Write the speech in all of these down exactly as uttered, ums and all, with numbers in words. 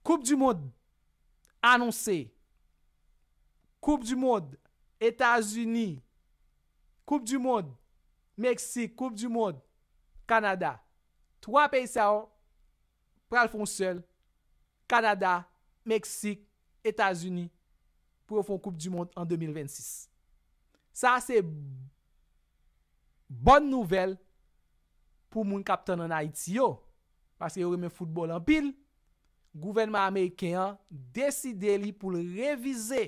Koup di mond anonse. Koup di mond Etazini. Koup di mond Meksik. Koup di mond Kanada. Twa peyi sa yo pral fè yon sèl. Kanada, Meksik, Etazini, pou yo fè yon koup di mond an de mil vennsis. Sa se bòn nouvèl pou moun k ap tann ann Ayiti yo, paske yo renmen foutbòl anpil. Gouvènman ameriken an deside li pou l revize,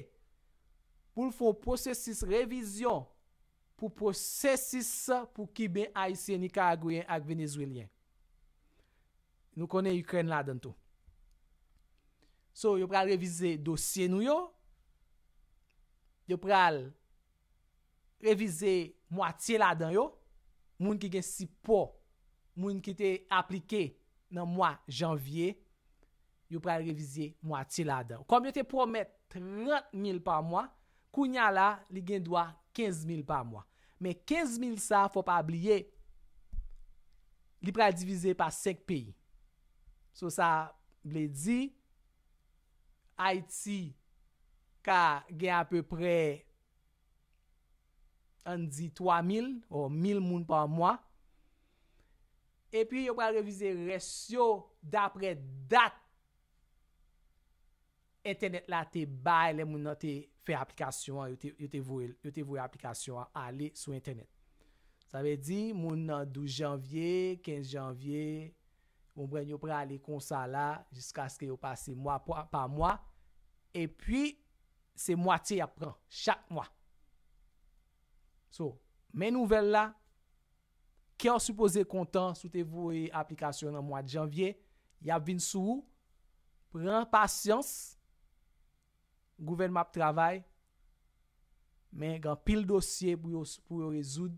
pou l fè yon pwosesis revizyon pou pwosesis pou Kiben, Ayisyen, Nikaragweyen ak Venezwelyen. Nou konnen Ikrèn ladan tou. So, yo pral revize dosye nou yo. Yo pral revize mwatye ladan yo. Moun ki gen sipò, moun ki te aplike nan mwa janvye, yo pral revize mwatye ladan. Kòm yo te pwomèt trant mil pa mwa, kounye a la, li gen dwa kenz mil pa mwa. Men kenz mil sa, fò pa bliye, li pral divize pa senk peyi. So, sa vle di, Ayiti ka gen apeprè, ann di, twa mil o mil moun pa mwa. Epi, yo pral revize rès yo daprè dat entènèt la te bay lè moun nan te fè aplikasyon an, yo te, yo te voye, yo te voye aplikasyon an ale sou entènèt. Sa vle di, moun nan douz janvye, kenz janvye, ou konprann, yo prale konsa la, jiskaske yo pase mwa pa, pa mwa. Epi, se mwatye y ap pran chak mwa. So, men nouvèl la, kè w sipoze kontan si w te voye aplikasyon nan mwa janvye, y ap vin sou ou, pran pasyans, gouvènman ap travay, men gen anpil dosye pou yo, pou yo rezoud,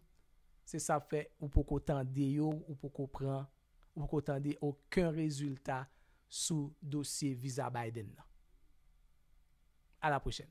se sa k fè ou poko tande yo, ou poko pran, ou poko tande okenn rezilta sou dosye viza Biden nan. A la pwochèn.